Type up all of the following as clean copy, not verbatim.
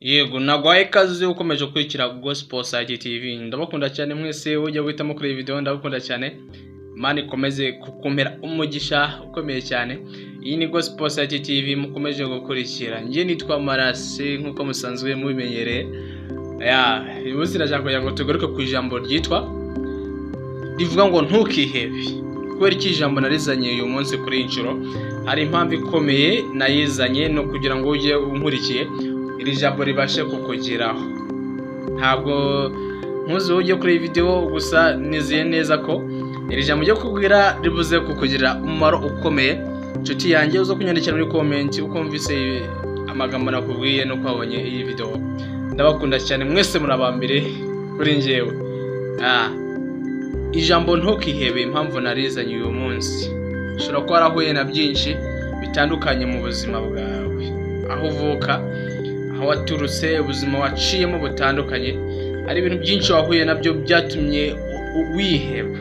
Yego, naguhaye ikaze ukomeje gukurikira Gospel Site TV. Ndabakunda cyane mwese ujya guhitamo kureba video, ndabakunda cyane. Imana ikomeze kukumpera umugisha ukomeye cyane. Iyi ni Gospel Site TV mukomeje gukurikira. Njye nitwa Marasi nk'uko musanzwe mubimenyereye. Ya, uyu munsi ndashaka kugira ngo tugaruke ku ijambo ryitwa rivuga ngo ntukihebe. Kubera iki ijambo narizanye uyu munsi kuri iyi nshuro, hari impamvu ikomeye nayizanye, no kugira ngo ujye unkurikiye iri jambo ribashe kukugeraho. Ntabwo ntuzi ujye kuri iyi video gusa, nizeye neza ko iri jambo ryo kubwira ribuze kukugirira umumaro ukomeye. Inshuti yanjye, uzo kunyandikira muri comment uko wumvise amagambo nakubwiye nuko wabonye iyi video. Ndabakunda cyane mwese, muri abambere kuri njyewe. Ijambo ntukihebe, impamvu narizanye uyu munsi, ushobora kuba warahuye na byinshi bitandukanye mu buzima bwawe, aho uvuka, aho waturutse, ubuzima waciyemo butandukanye, hari ibintu byinshi wahuye nabyo byatumye wiheba.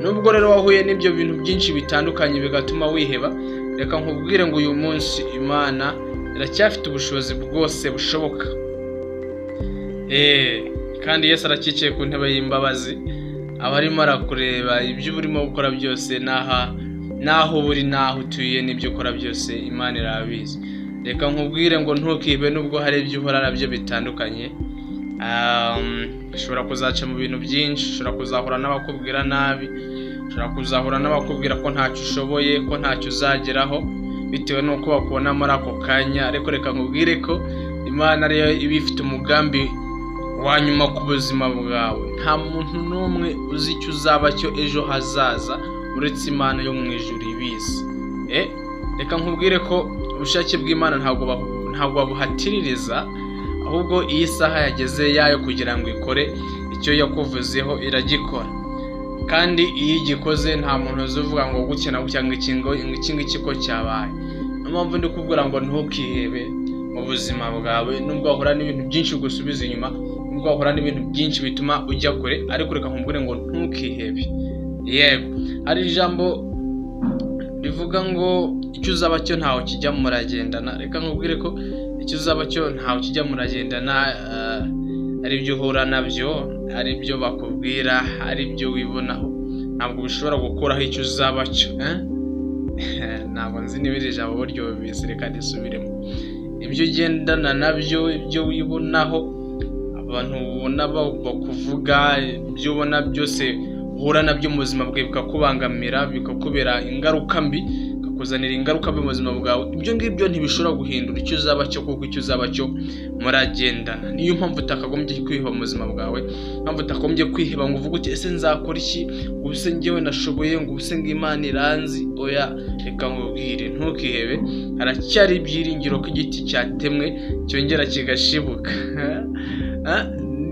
Nubwo rero wahuye n'ibyo bintu byinshi bitandukanye bigatuma wiheba, reka nkubwire ngo uyu munsi Imana iracyafite ubushobozi bwose bushoboka. Kandi Yesu arakicaye ku ntebe y'imbabazi, aba arimo arakureba ibyo urimo gukora byose, n'aho uri n'aho utuye n'ibyo ukora byose Imana irabizi. Reka nkubwire ngo ntukibe, nubwo hari ibyo uhora nabyo bitandukanye. Ushobora kuzaca mu bintu byinshi, ushobora kuzahura n'abakubwira nabi, ushobora kuzahura n'abakubwira ko ntacyo ushoboye, ko ntacyo uzageraho, bitewe n'uko bakubona muri ako kanya. Ariko reka nkubwire ko Imana ariyo iba ifite umugambi wa nyuma ku buzima bwawe. Nta muntu n'umwe uzi icyo uzaba cyo ejo hazaza uretse Imana yo mu ijuru ibizi. Reka nkubwire ko ubushake bw'Imana ntabwo babuhatiririza, ahubwo iyi saha yageze yayo kugira ngo ikore icyo yakuvuzeho, iragikora. Kandi iyo igikoze nta muntu uzuvuga ngo gutya na gutya, ngo iki ngiki ko cyabaye. Niyo mpamvu ndi kubwira ngo ntukihebe mu buzima bwawe, nubwo wahura n'ibintu byinshi gusubiza inyuma, nubwo wahura n'ibintu byinshi bituma ujya kure, ariko reka nkubwire ngo ntukihebe. Yego, hari ijambo rivuga ngo icyo uzaba cyo ntawe kijya muragendana. Reka nkubwire ko icyo uzaba cyo ntawe kijya muragendana, ari ibyo uhura nabyo, ari ibyo bakubwira, ari ibyo wibonaho, ntabwo bishobora gukuraho icyo uzaba cyo. Ntabwo nzi niba iri jambo buryo bizi, reka nisubiremo. Ibyo ugendana nabyo, ibyo wibonaho, abantu ubona bakuvuga, ibyo ubona byose uhura nabyo mu buzima bwawe bikakubangamira, bikakubera ingaruka mbi, bikakuzanira ingaruka mbi mu buzima bwawe, ibyo ngibyo ntibishobora guhindura icyo uzaba cyo, kuko icyo uzaba cyo muragendana. Niyo mpamvu utakagombye kwiheba mu buzima bwawe, mpamvu utakagombye kwiheba ngo uvuge uti ese nzakora iki, ngo ubuse njyewe nashoboye, ngo ubuse ngo Imana iranzi. Oya, reka nkubwire ntukihebe, haracyari ibyiringiro ko igiti cyatemwe cyongera kigashibuka.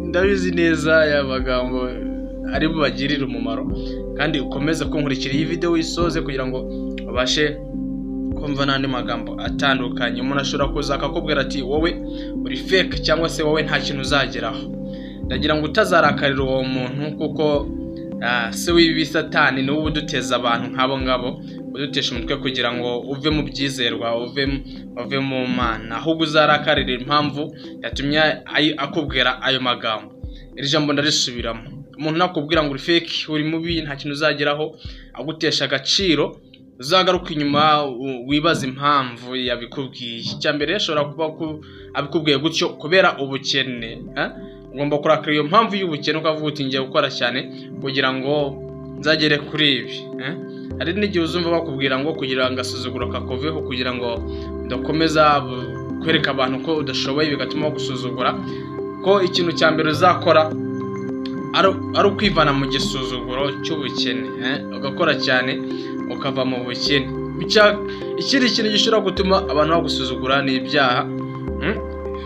Ndabizi neza aya magambo ari bubagirire umumaro, kandi ukomeze kunkurikira iyi video wisoze kugira ngo ubashe kumva n'andi magambo atandukanye. Umuntu ashobora kuza akakubwira ati wowe uri fake, cyangwa se wowe nta kintu uzageraho. Ndagira ngo utazarakarira uwo muntu, kuko se w'ibi Satani niwe uduteza abantu nk'abo ngabo, udutesha umutwe kugira ngo uve mu byizerwa, uve mu Mana, ahubwo uzarakarira impamvu yatumye akubwira ayo magambo. Iri jambo ndarisubiramo, umuntu nakubwira ngo uri fake, uri mubi, nta kintu uzageraho, agutesha agaciro, uzagaruka inyuma wibaza impamvu yabikubwiye. Icya mbere, ashobora kuba abikubwiye gutyo kubera ubukene. Ugomba kurakara iyo mpamvu y'ubukene, ukavuga uti ngiye gukora cyane kugira ngo nzagere kuri ibi. Hari n'igihe uzumva bakubwira ngo kugira ngo agasuzuguro kakuveho, kugira ngo udakomeza kwereka abantu ko udashoboye, bigatuma bagusuzugura, ko ikintu cya mbere uzakora ari ukwivana mu gisuzuguro cy'ubukene, ugakora cyane ukava mu bukene. Ikindi kintu gishobora gutuma abantu bagusuzugura ni ibyaha.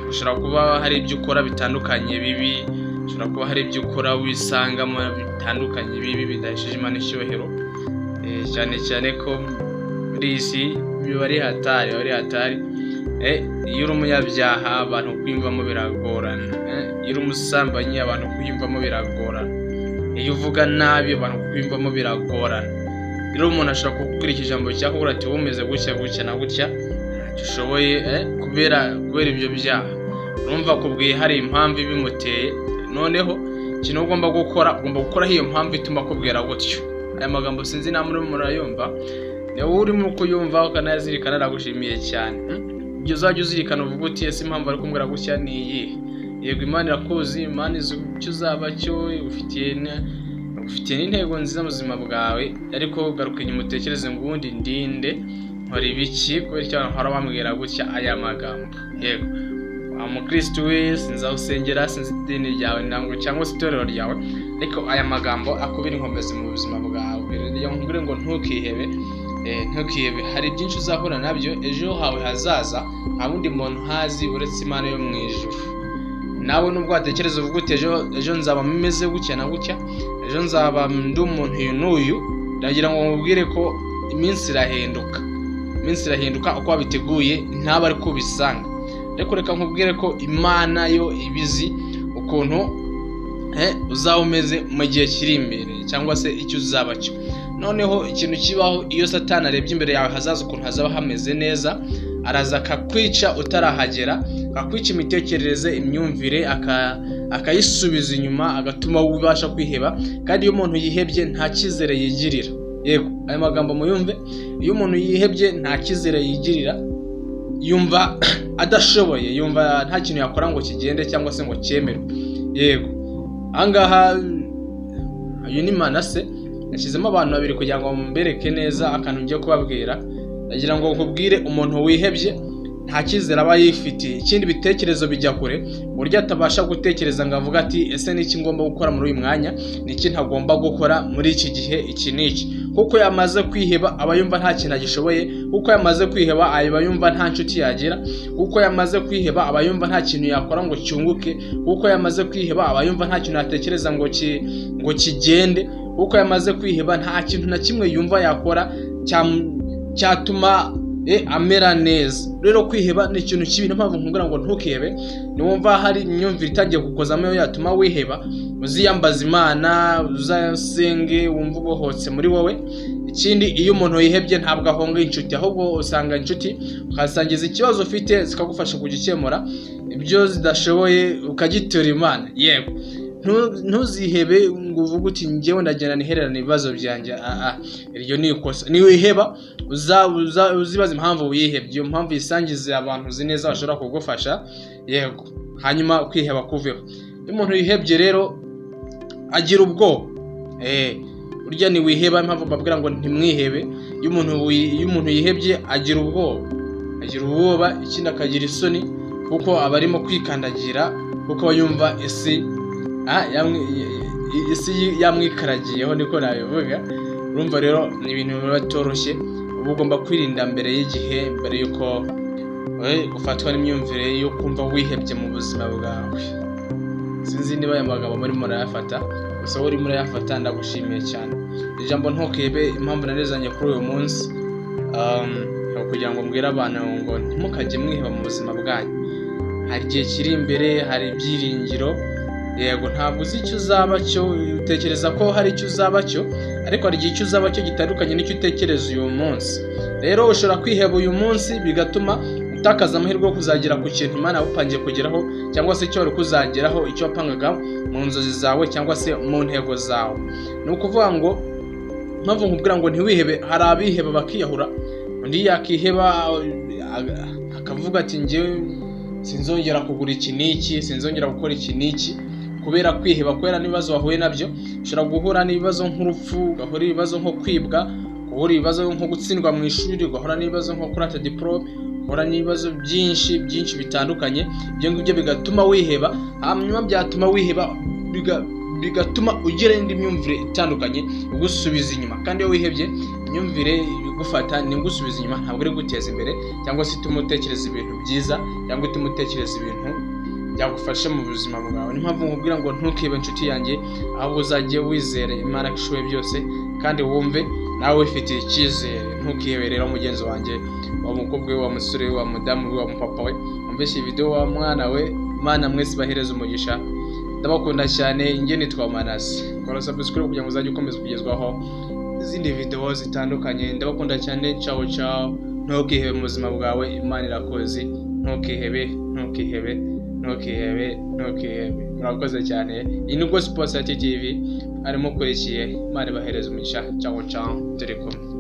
Ushobora kuba hari ibyo ukora bitandukanye bibi, ushobora kuba hari ibyo ukora wisangamo bitandukanye bibi bidahesheje Imana icyubahiro. Cyane cyane ko muri iyi si biba ari hatari, biba ari hatari. Iyo uri umunyabyaha abantu kwiyumvamo biragorana, iyo uri umusambanyi abantu kwiyumvamo biragorana, iyo uvuga nabi abantu kwiyumvamo biragorana. Rero umuntu ashobora kukubwira ijambo cyakubwira ati wowe umeze gutya gutya na gutya, ntacyo ushoboye kubera ibyo byaha. Urumva akubwiye hari impamvu ibimuteye. Noneho ikintu ugomba gukora, ugomba gukuraho iyo mpamvu ituma akubwira gutyo. Aya magambo sinzi nta muri murayumva, niba urimo kuyumva ukanayazirikana aragushimiye cyane. Ibyo uzajya uzirikana uvuga uti ese impamvu ari kumbwira gutya ni iyihe? Yego, Imana irakuzi, Imana izi icyo uzaba cyo, ufitiye n'intego nziza mu buzima bwawe, ariko garuka inyuma utekereze ngo ubundi ndinde, nkora ibiki, kubera icyo abantu bahora bambwira gutya aya magambo. Yego, wa mukristo we, sinzi aho usengera, sinzi idini ryawe ntabwo cyangwa se itorero ryawe, ariko aya magambo akubira inkomezi mu buzima bwawe. Nkubwire ngo ntukihebe, ntukihebe, hari byinshi uzahura nabyo ejo hawe hazaza, nta wundi muntu hazi uretse Imana yo mu ijuru. Nawe nubwo watekereza uvuga uti ejo nzaba meze gutya na gutya, ejo nzaba ndi umuntu uyu n'uyu, ndagira ngo nkubwire ko iminsi irahinduka, iminsi irahinduka uko wabiteguye ntaba ari ko ubisanga. Ariko reka nkubwire ko Imana yo ibizi ukuntu uzaba umeze mu gihe kiri imbere cyangwa se icyo uzaba cyo. Noneho ikintu kibaho, iyo Satani arebye imbere yawe hazaza ukuntu hazaba hameze neza, araza akakwica utarahagera, akakwica imitekerereze, imyumvire, akayisubiza inyuma, agatuma ubasha kwiheba. Kandi iyo umuntu yihebye nta cyizere yigirira. Yego, aya magambo muyumve, iyo umuntu yihebye nta cyizere yigirira, yumva adashoboye, yumva nta kintu yakora ngo kigende cyangwa se ngo cyemerwe. Yego, ahangaha uyu ni Manase, yashyizemo abantu babiri kugira ngo mbereke neza akantu ngiye kubabwira. Ndagira ngo nkubwire, umuntu wihebye nta cyizere aba yifitiye. Ikindi, ibitekerezo bijya kure, uburyo atabasha gutekereza ngo avuge ati ese niki ngomba gukora muri uyu mwanya, niki ntagomba gukora muri iki gihe, iki n'iki. Kuko yamaze kwiheba aba yumva nta kintu agishoboye, kuko yamaze kwiheba aba yumva nta nshuti yagira, kuko yamaze kwiheba aba yumva nta kintu yakora ngo cyunguke, kuko yamaze kwiheba aba yumva nta kintu yatekereza ngo kigende, kuko yamaze kwiheba nta kintu na kimwe yumva yakora cyatuma amera neza. Rero kwiheba ni ikintu kibi, niyo mpamvu nkubwira ngo ntukihebe. Niwumva hari imyumvire itangiye kukozamo yatuma wiheba, uziyambaze Imana, uzasenge, wumve ubohotse muri wowe. Ikindi, iyo umuntu yihebye ntabwo ahonga inshuti, ahubwo usanga inshuti ukasangiza ikibazo ufite zikagufasha kugikemura, ibyo zidashoboye ukagitura Imana. Yego, ntuzihebe ngo uvuge uti njyewe ndagenda nihererana ibibazo byanjye. Iryo ni ikosa. Niwiheba uzibaza impamvu wihebye, iyo mpamvu yisangize abantu uzi neza bashobora kugufasha. Yego, hanyuma kwiheba kuveho. Iyo umuntu yihebye rero agira ubwoba. Burya niwiheba, impamvu mbabwira ngo ntimwihebe, iyo umuntu yihebye agira ubwoba, ikindi akagira isoni, kuko aba arimo kwikandagira, kuko aba yumva isi yamwikaragiyeho, niko nabivuga. Urumva rero ni ibintu biba bitoroshye, uba ugomba kwirinda mbere y'igihe, mbere y'uko ufatwa n'imyumvire yo kumva wihebye mu buzima bwawe. Sinzi niba aya magambo muri murayafata, gusa wowe urimo urayafata ndagushimiye cyane. Ijambo ntukihebe, impamvu narezanye kuri uyu munsi kugira ngo mbwire abantu ngo ntimukajye mwiheba mu buzima bwanyu. Hari igihe kiri imbere, hari ibyiringiro. Yego, ntabwo uzi icyo uzaba cyo, utekereza ko hari icyo uzaba cyo, ariko hari igihe icyo uzaba cyo gitandukanye n'icyo utekereza uyu munsi. Rero ushobora kwiheba uyu munsi bigatuma utakaza amahirwe yo kuzagera ku kintu Imana yagupangiye kugeraho, cyangwa se icyo wari kuzageraho, icyo wapangaga mu nzozi zawe cyangwa se mu ntego zawe. Ni ukuvuga ngo mpamvu nkubwira ngo ntiwihebe, hari abiheba bakiyahura, undi yakiheba akavuga ati njyewe sinzongera kugura iki n'iki, sinzongera gukora iki n'iki, kubera kwiheba, kubera n'ibibazo wahuye nabyo. Ushobora guhura n'ibibazo nk'urupfu, ugahura ibibazo nko kwibwa, guhura ibibazo nko gutsindwa mu ishuri, ugahura n'ibibazo nko kurata diplome, ugahura n'ibibazo byinshi byinshi bitandukanye. Ibyo ngibyo bigatuma wiheba, hanyuma byatuma wiheba bigatuma ugira indi myumvire itandukanye igusubiza inyuma. Kandi iyo wihebye, imyumvire igufata ni igusubiza inyuma, ntabwo iri guteza imbere cyangwa se ituma utekereza ibintu byiza, cyangwa ituma utekereza ibintu byagufasha mu buzima bwawe. Niyo mpamvu nkubwira ngo ntukibe inshuti yanjye, ahubwo uzajye wizere Imana ko ishoboye byose, kandi wumve nawe wifitiye icyizere. Ntukihebe rero mugenzi wanjye, wa mukobwa we, wa musore we, wa mudamu we, wa mupapa we, wumvise iyi video, wa mwana we. Imana mwese bahereze umugisha, ndabakunda cyane. Njye nitwa Manase, kora subscribe kugira ngo uzajye ukomeza kugezwaho izindi video zitandukanye. Ndabakunda cyane, ciao ciao. Ntukihebe mu buzima bwawe, Imana irakuzi. Ntukihebe, ntukihebe, ntukihebe, ntukihebe. Murakoze cyane. Iyi ni Gospel Society TV arimo ukurikiye. Imana ibahereza umugisha. Ciao ciao, turi kumwe.